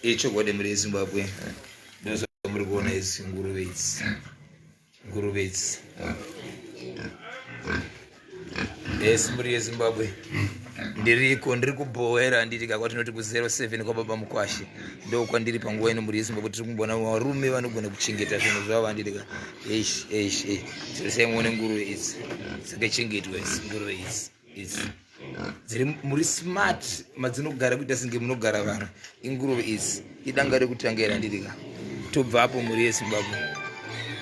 Ichokwadi muri yeZimbabwe ndozvamuri kuona idzi nguruve idzi nguruve idzi yes muri yeZimbabwe ndiriko ndiri kubhowera ndiri ka kwatinoti ku 07 kwababa mukwashe ndokwandiri panguva ino muri yeZimbabwe tiri kumboona varume vanogona kuchengeta zvinhu zvavo handiri ka eish eish eish tarisai muone nguruve idzi dzakachengetwa idzi nguruve idzi idzi dziri muri smart madzinogara kuita senge munogara vanhu inguruve idzi idanga rekutanga iri handirika tobvapo mhuri yezimbabwe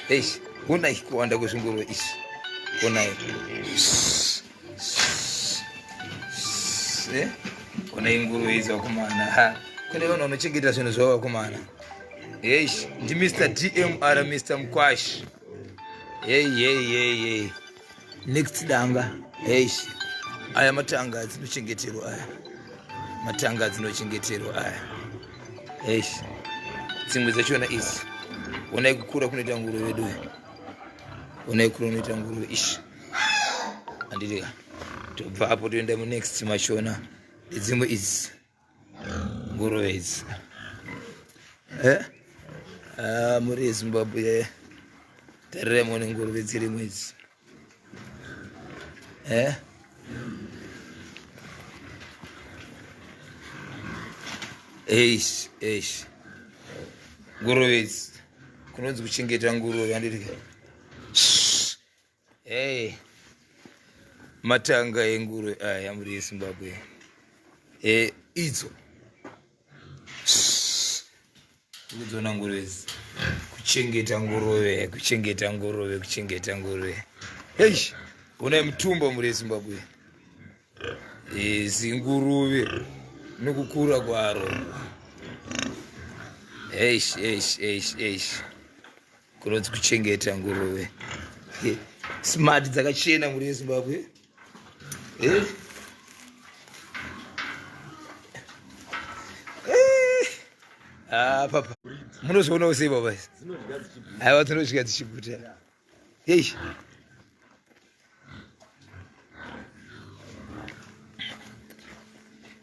eish honai kuwanda kwezvinguruve izvi honai eh? honai nguruve idzi vakomana kune vanhu vanochengeta zvinhu zvavo vakomana eish ndimr dmr mr mukwash hey hey hey hey next danga eish aya matanga adzinochengeterwa aya matanga adzinochengeterwa aya eish dzimwe dzachona idzi onai kukura kunoita nguruve vedu onai kukura kunoita nguruve ish anditika tobva apo toenda munext machona nedzimwe idzi nguruve idzi eh? ah, mhuri yezimbabwe eh. tarirai muone nguruve dzirimo idzi eh? eish eish nguruve idzi kunonzi kuchengeta nguruve handiti Hey, matanga enguruve aya muri yezimbabwe e, idzo kudzona nguruve idzi kuchengeta nguruve kuchengeta nguruve kuchengeta nguruve hei onai mutumba muri yezimbabwe e, zinguruve nokukura kwaro eish eish eish eish kunonzi kuchengeta nguruve smart dzakachena mhuri yezimbabwe eh? Eh? Ah, papa munozvionawo sei baba aiwa dzinodya dzichiguta hei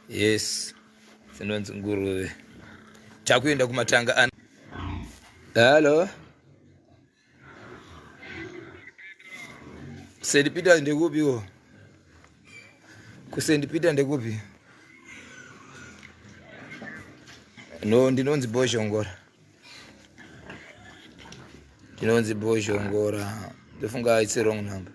yes dzinonzi nguruve takuenda kumatanga ana hallo st peter ndekupiwo kust peter ndekupi no ndinonzi bozhongora ndinonzi bozhongora ndofunga it's a wrong number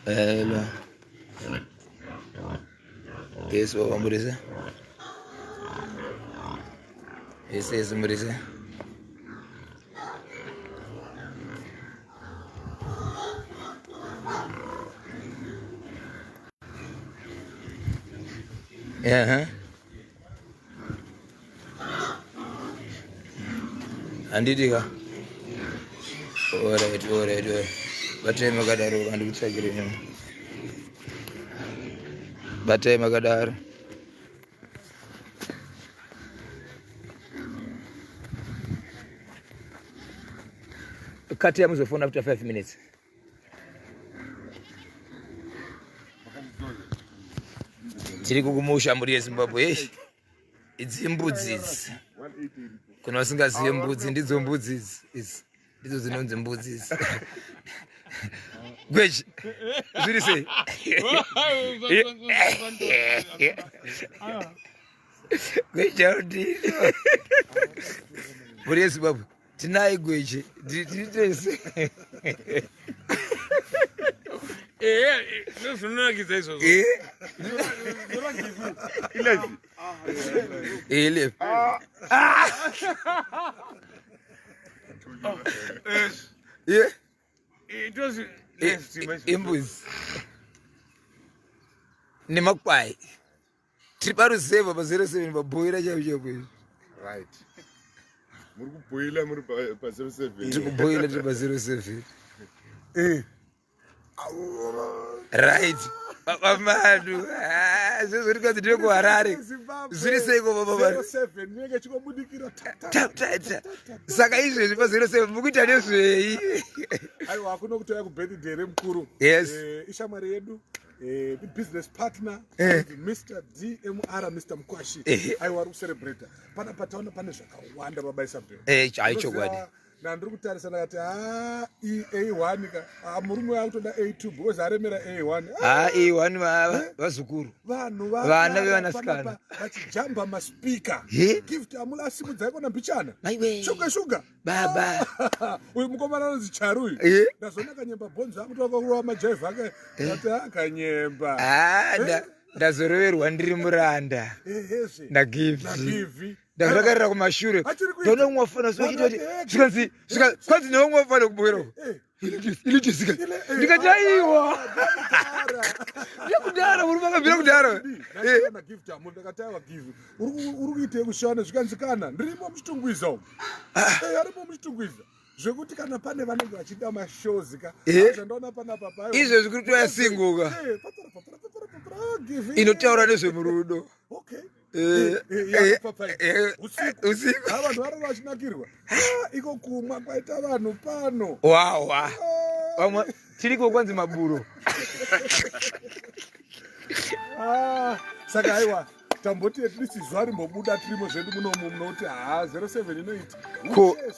Hello. Yes, baba Murisa. Yes, yes, Murisa. Yeah, huh? Handiti ka? Alright, alright, alright. Batai makadaro handikutsvagire nyama. Batai makadaro. Kati yamuzofona after 5 minutes. Tiri kukumusha mhuri yeZimbabwe. Hey. Idzi mbudzi idzi. Kuna vasingazive mbudzi ndidzo mbudzi idzi. Idzi ndidzo dzinonzi mbudzi idzi. Gweji. Zviri sei? Gweji audini. Mhuri yeZimbabwe. Tinaye gweje tiri tese. Eh, zvinonakidza izvozvo. Eh. Ele. Ah. Yeah. Imbuzi. Nemakwai. Tiri paruzevha pa 07 pabhoira chaipo chaipo izvi. Right. Muri kubhoila muri pa 07. Tiri kubhoila tiri pa 07. Eh. Right. Baba Madu. Ah. Ah, zvozvoti kwanzi ndiri kuHarare. Zviri seiko baba vari? 07 inenge ichingobudikira ta, ta, Ta, ta, ta. Saka izvezvi pa 07 mukuita nezvei? Aiwa, hakuna kutouya kubirthday remukuru. Yes. Ishamwari yedu, business partner, Mr DMR, Mr Mukwashi. Aiwa, ari kucelebrata pana pataona pane zvakawanda, baba Isabel. Aichokwadi. Nandiri kutarisa ndakati, ha, A1 ka. Ah, murume akutoda A2 because aremera A1. Ha, A1 vazukuru. Vanhu Vana vevanasikana. Vachijamba maspika. Gift amula asimudza ikona mbichana. Maiwe. Shuga shuga. Baba. Uyu mukomana anonzi Charu uyu. Ndazoona kanyemba bhonzo akutoka kurova majaivha ake. Ndati, ah, kanyemba. Ah, ndazoroverwa ndiri muranda. Ehezve. Nagift. Nagivi. Ndazvakarira kumashure. Achiri kuita. Ndaona umwe wafana so achiti Vanhu vati, zvikanzi kwanzi neumwe wafana kubwera uko. Ilitisika. Ndikati aiwa. Ndekudhara, murume akabvira kudhara. Na Gift amu ndakati, aiwa Givi, uri kuitei kushana? Zvikanzi, kana ndirimo muChitungwiza umu. Arimo muChitungwiza zvekuti kana pane vanenge vachida mashows ka. Zvandaona panapa pa Izvezvi kuri kutoyasinguka. Papara, papara, papara, papara, ah, Givi. Inotaura nezvemurudo. Okay. Yakupapai. Usiku. Usiku. Ah, vanhu vari vachinakirwa. Ah, iko kumwa kwaita vanhu pano. Wawa. Ah. Vamwe tiriko kwanzi maburo. Ah, saka aiwa, tamboti at least zuva rimbobuda tirimo zvedu munomu, munoti ha 07 inoita. Yes.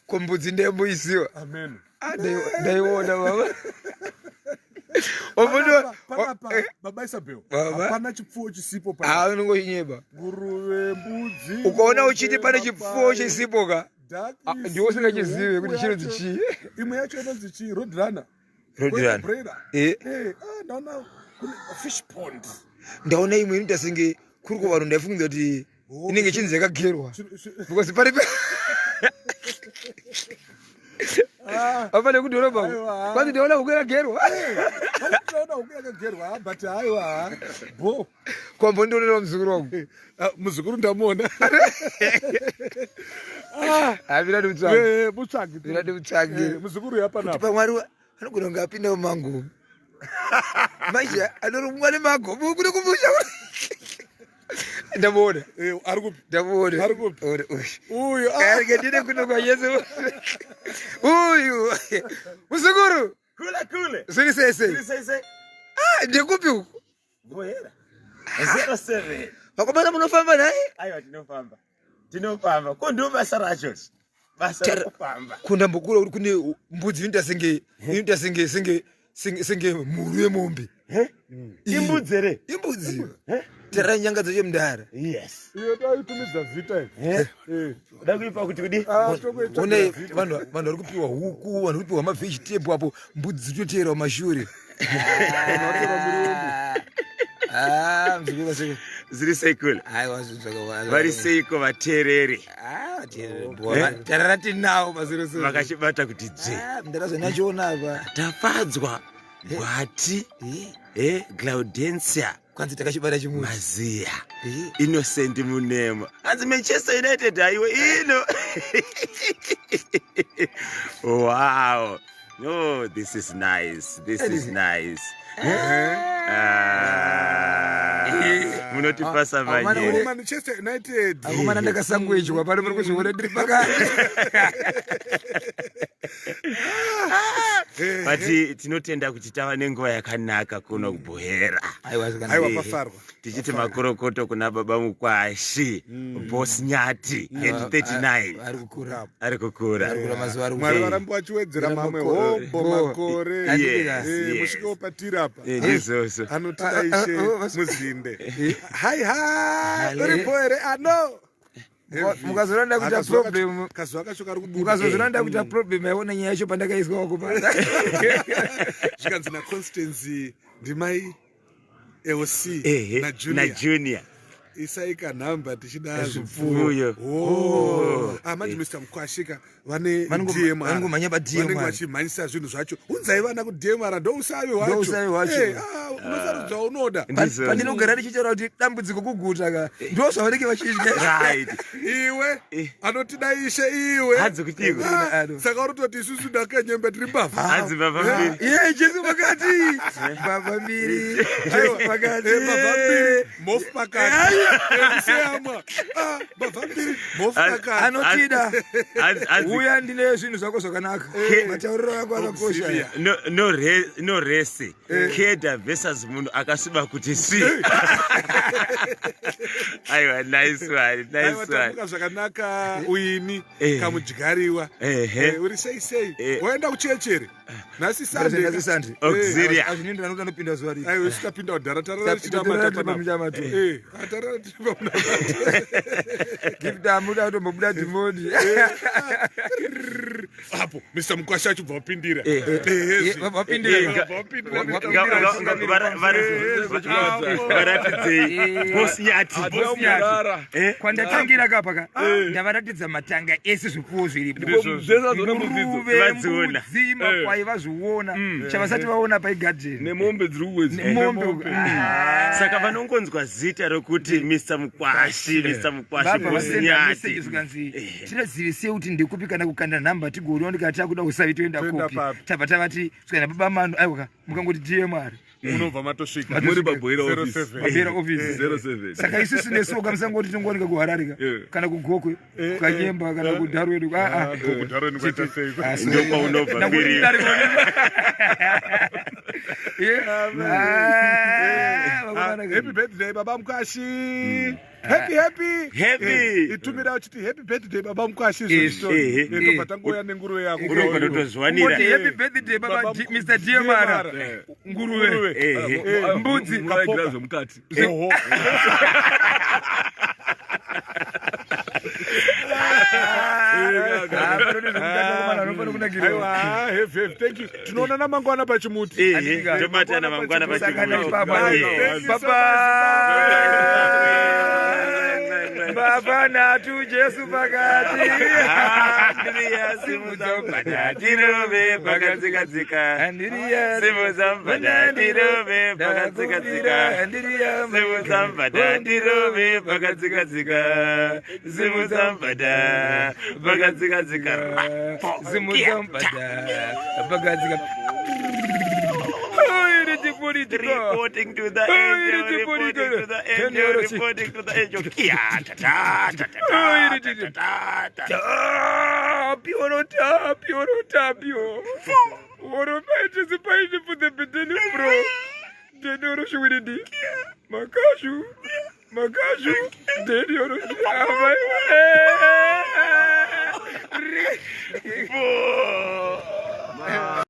Ko mbudzi ndeyamboisiwa? Amen. Ah, ndaiona baba. Panapa, baba Isabel, Baba. hapana chipfuwo chisipo pa Ah, unongonyeba. Nguruve, mbudzi, Ukaona ng'ombe, uchiti pane chipfuwo makwai, chisipo ka, dhakisi, ah, ndiwe usingachizive kuti huku chinonzi yacho. chii. Imwe yacho inonzi chii? Roadrunner. Roadrunner. Broiler. Ah, ndaona kune fish pond. Ndaona imwe inoita senge kuri kuvanhu, ndaifungidza kuti inenge ichinzi yakagerwa because pari Ah, apa nekudhorobha. Aiwa. Kwanzi ndaona huku yakagerwa. Ndaona huku yakagerwa, but aiwa, bo. Kwambondionera muzukuru wangu? Ah, muzukuru ndamuona. Hamira ndimutsvage. Mutsvage. Mira ndimutsvage. Muzukuru yapanapa. Pamwari anogona kunge apinda mumango manje, anorumwa nemagomo kune kumusha. Ndamuona. Ari kupi? Ndamuona. Ari kupi? Uri uyu. Uyu, ah. Arike ndine kuno kwayesu uyu, muzukuru. Kule kule. Zviri sei sei? Zviri sei sei? Ah, ndekupi uku? Buhera. 07. Vakomana munofamba naye. Aiwa, tinofamba. Tinofamba. Ko ndo basa racho. Basa rekufamba. Kundambokura kuti kune mbudzi inoita senge mhuru yemombe. Imbudzi here? Imbudzi. Tara nyanga dzacho mudhara. Yes. Iyo taitumidza zita iyi. Uda kuipa kuti kudi? Ah, tokuitsvagira Une zita. vanhu vari kupiwa huku, vanhu vari kupiwa mavegetable, apo mbudzi dzitoteerawo mashure. Ah, muzukuru vaseke. Zviri sei kule? Aiwa, zvinhu zvakawanda. Vari seiko vateereri? Ah, tarara tinawo pa07. Vakachibata kuti dzve. Ndakazonachiona apa. Tafadzwa Gwati, Glaudencia. Kwanzi takachibata chimuti. Maziya. Innocent Munemo. Hanzi Manchester United haiwe ino. Wow. Oh, this is nice. This is nice. Ah, munotipasa Ah, ah, manje. Manchester United. Akomana, ndakasangwechwa pano, muri kuzviona ndiri pakati. But tinotenda kuti tava nenguva yakanaka kuno kuBuhera. Aiwa, zvakanaka. Aiwa, pafarwa. Tichiti makorokoto kuna baba Mukwashi, Boss Nyati, head 39. Ari kukura. Ari kukura. Ari kukura, mazuva ari Mwari kukura. varambe vachiwedzera mamwe Makore. hombo makore. Yes, yes. Musvikewo patiri apa. Ndizvozvo. Anotida ishe. Ah, ah, oh, Muzinde, hai hai, uripo here ano? Mukazoranda kuita problem. Kazuva kacho kari kubuda. Mukazozoranda kuita problem, aiona nyaya yacho pandakaiswa wako. Zvikanzi naConstance, ndimai eoc. Ehe, Najunior. Najunior. Isai kanhamba tichida Zvipfuyo. zvipfuyo. Oh. Ah, manje Mr Mukwashika vane DMR. Vanongomhanya pa DMR. Vanenge vachimhanyisa zvinhu zvacho. Unzai vana ku DMR ndousavi hwacho. Ndousavi hwacho. Eh, ah, unosarudza unoda. Ndizvo. Pandinogara ndichitaura kuti dambudziko kuguta ka ndo zvavanenge vachidya. Right. Iwe Eh. anotida ishe iwe. Hanzi kutiko? Ah, Ano. saka uri kutoti isusu ndakanyembe tiri mbavha. Hanzi mbavha mbiri. Iye Jesu pakati. Mbavha mbiri. Jesu pakati. Eh, mbavha mbiri mhofu pakati. Eh, kuseyamwa. Ah, mbavha mbiri mhofu pakati. Anotida. Hanzi- hanzi- Uya ndine zvinhu zvako zvakanaka. Matauriro ako akakosha. Auxilia. no no re, no rese keda versus munhu akasviba kuti svi. Aiwa, nice one, nice Aiwa, one. tamuka zvakanaka uini Eh. kamudyariwa. Ehe. Eh, uri sei sei? Eh. Waenda kuchechi here? Nhasi Sunday. Nhasi Sunday. Auxilia. Azvinoenderana kuti anopinda zuva ripi. Aiwa, isu tapinda kudhara tarara Tarara tichinamata tiri panapa. pamuchamato. Eh, ah, tarara tiri pamunamato. Gift amuda kutombobuda dhimoni. Apo Mr Mukwasha achibva wapindira. Eh. Eh, Eh, vapindira. Vabva wapindira. Varatidzei Boss Nyati. Boss Nyati. Eh? Kwandatangira kapa ka ndavaratidza matanga ese zvipfuwo zviripo. Zvese vadziona mbudzi idzo. Nguruve, Vadziona. mbudzi, makwai vazviona. Chavasati vaona paigadheni. Nemombe dziri kuwedzi. Nemombe. Ah. Saka vanongonzwa zita rokuti Mr Mukwashi, Mr Mukwashi, Vabva Boss vasenda message Nyati. zvikanzi tirazivisei kuti ndikupi kana kukanda nhamba tigoona ndikati takuda usavi toenda Toenda kupi. papi. Tabva tavati svikana baba Manu aiwa mukangoti DMR. Munobva matosvika. Muri paBoera office. 07. Pabera office. 07. Saka isusu nesuwo kamusangoti tinongooneka kuHarare ka Yeah. kana kuGokwe, kuKanyemba kana kuDarwin. Ah, ah. KuDarwin kwaita sei? Ah, sorry. Ndokwaunobva Ndangoti kwiriyo. Darwin. Yeah. Ah, Ah, vakomana ka. happy birthday baba Mukwashi. Happy happy. Happy. Eh, itumira uchiti happy birthday baba Mukwashi Izvi. izvo. Eh, Eh, tobva tangouya nenguruve yako. Unobva totozviwanira. Ungoti happy birthday baba Baba Mr DMR. DMR. Nguruve. Nguruve. Ehe. Eh, Mbudzi. Muraigira zvemukati. Oho. Ah, panoti zvemukati vakomana vanofana kunakirwa. Aiwa, have, have, thank you. Tinoonana mangwana pachimuti. Ehe, Andika. tobatana mangwana Tosangana pachimuti. ipapo. Eh. Thank you so Baba. Baba natu Jesu pakati. Andiriya simudza mubhadha pakadzikadzika. Andiriya. Simudza mubhadha pakadzikadzika. Andiriya. Simudza mubhadha pakadzikadzika. Simudza mubhadha pakadzikadzika. Simudza mubhadha pakadzika. Reporting to the angel, reporting to the angel, reporting to the angel. Kia, ta ta ta ta ta ta ta ta. Tapio, tapio, tapio. Oro paiti paiti for the bedeni bro. Deni oro shuwiridi. Makashu. Makashu. Deni oro shuwiridi. Four.